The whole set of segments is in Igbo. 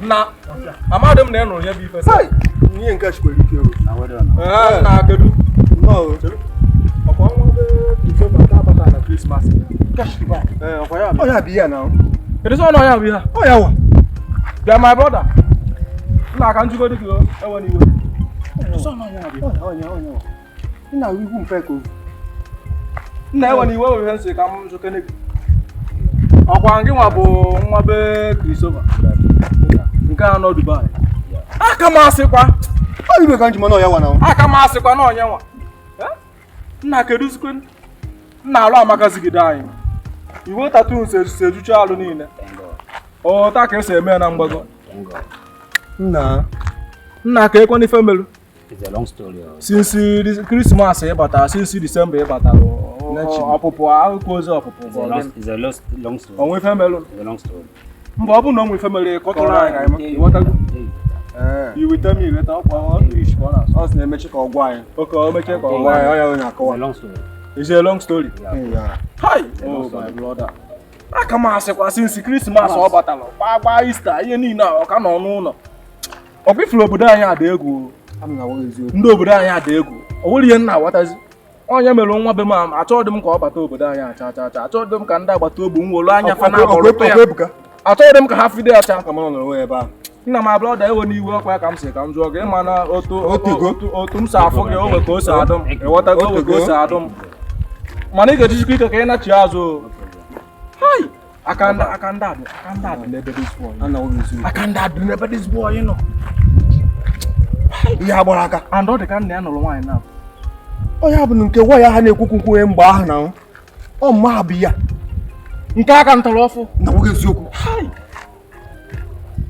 Na amadị m na ị nụrụ ya bụ ife sị. Ihe nke chikwere ike o. Na well done. Ee, na kedu? Nnọọ. Ọkwa nwa be Christopher nke abata na Christmas. Ee, ọkwa ya. Ọ ya bụ ihe na. Kedu sọ na ọ ya bụ ihe a? Ọ ya wa. Bịa, my brother. Nna, aka njikọ dị gị ewe n'iwe. Kedu sọ na ọ ya bụ ihe a? Ọ ya, ọ ya. Ị na-ahụ ihu mfe ka o. Nna, ewe n'iwe, wee ihe nsị ka m jụkene gị. Ọkwa ngị nwa bụ nwa be Christopher nke a nọ Dubai? Aka m asịkwa. Ọ ibe ka njima na ọ ya wa na. Aka m asịkwa na onye nwa. Eh? Nna, keduzikwe? Nna, alụ amaka zigide anyị iwe tattoo si ejucha alụ niile. Thank God. Ọta ka esi eme ya na mgbago. Thank God. Nna. Nna, ka ekwe n'ife melu. It's a long story. Oh. Since Christmas ịbatara, since December ịbatara, ọpụpụ akụkọ ozi ọpụpụ It's bụ a long, ọgịnị? it's a long, long story. Onwe ife melu? It's a long story. Mba, ọ bụrụ na onwe ife mere, kọtụrụ anyị ka anyị ịghọtago. Ee. Iweta m iweta ọkwa English ka ọ na-asụ. Ọ sị na-emechi ka ọ gwa anyị. Oke, o mechie ka ọ Ọ gwa gwa anyị. anyị, ọ ya onye It's a akọwa. long story. It's a long story. Yeah. Hi! Oh, my brother. Aka m asịkwa, since Christmas ọ batara, gbaa gbaa Easter, ihe niile a, ọ ka nọ n'ụlọ. Ọkwa ifuru obodo anyị ada egwu. Ama na agwa gị eziokwu. Ndị obodo anyị ada egwu. O nwere ihe m na-aghọtazi. Onye mere nwa be m achọghị m ka ọ bata obodo anyị acha acha acha. Achọghị m ka ndị agbata obi m wolu anya fa na-akpọrọ ya. Ọkwa Ebuka. Achọghị m ka ha fido ya cha. Aka mara nọrọ onwe ya ebe ahụ. Nna, my brother, ewe n'iwe, ọkwa ya ka m si ka m jụọ gị, ịma na otu Otego. otu m si afụ gị, onwe ka o si adụ m, ịghọtago, onwe ka o si adụ m, mana ị ga-ejijikwa ike ka ị nachi azụ o. Hai! Aka ndị a dị n'ebe this boy nọ. A na agwa gị eziokwu. Aka ndị a dị n'ebe this boy nọ. Ihe agbara aka. And ọ dị ka nna ya nụrụ nwaanyị na Ọ ya bụ nke nwa ya ha na-ekwukwu nkwu mgbe ahụ na ọ mma bụ ya. Nke aka ntọrọ ọfụ. Na agwa gị eziokwu. Hai!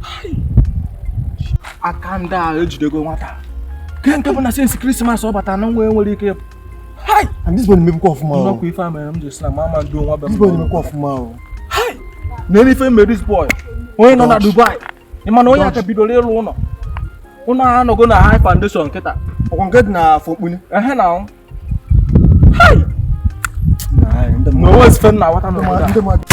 Hai! Aka ndị a ejidego nwata nke bụ na since Christmas ọ batara na nwa nwere ike ịpụ. Hai! And this boy na-emebukwa ọfụma o. Nnọkwa ife a mere m ji sị na mama ndị nwa be m. This boy na-emekwa ọfụma o. Hai! Na ife mere this boy onye nọ na Dubai, ị ma na onye aka bidoro ịlụ ụlọ, ụlọ a anọgo na high foundation kịta. Ọkwa nke dị na afọ mkpuni. Ehe na ahụ. Hai! Na anyị ndị Na mmadụ. onwe ife m na-aghọta n'obodo a. Ndị mmadụ.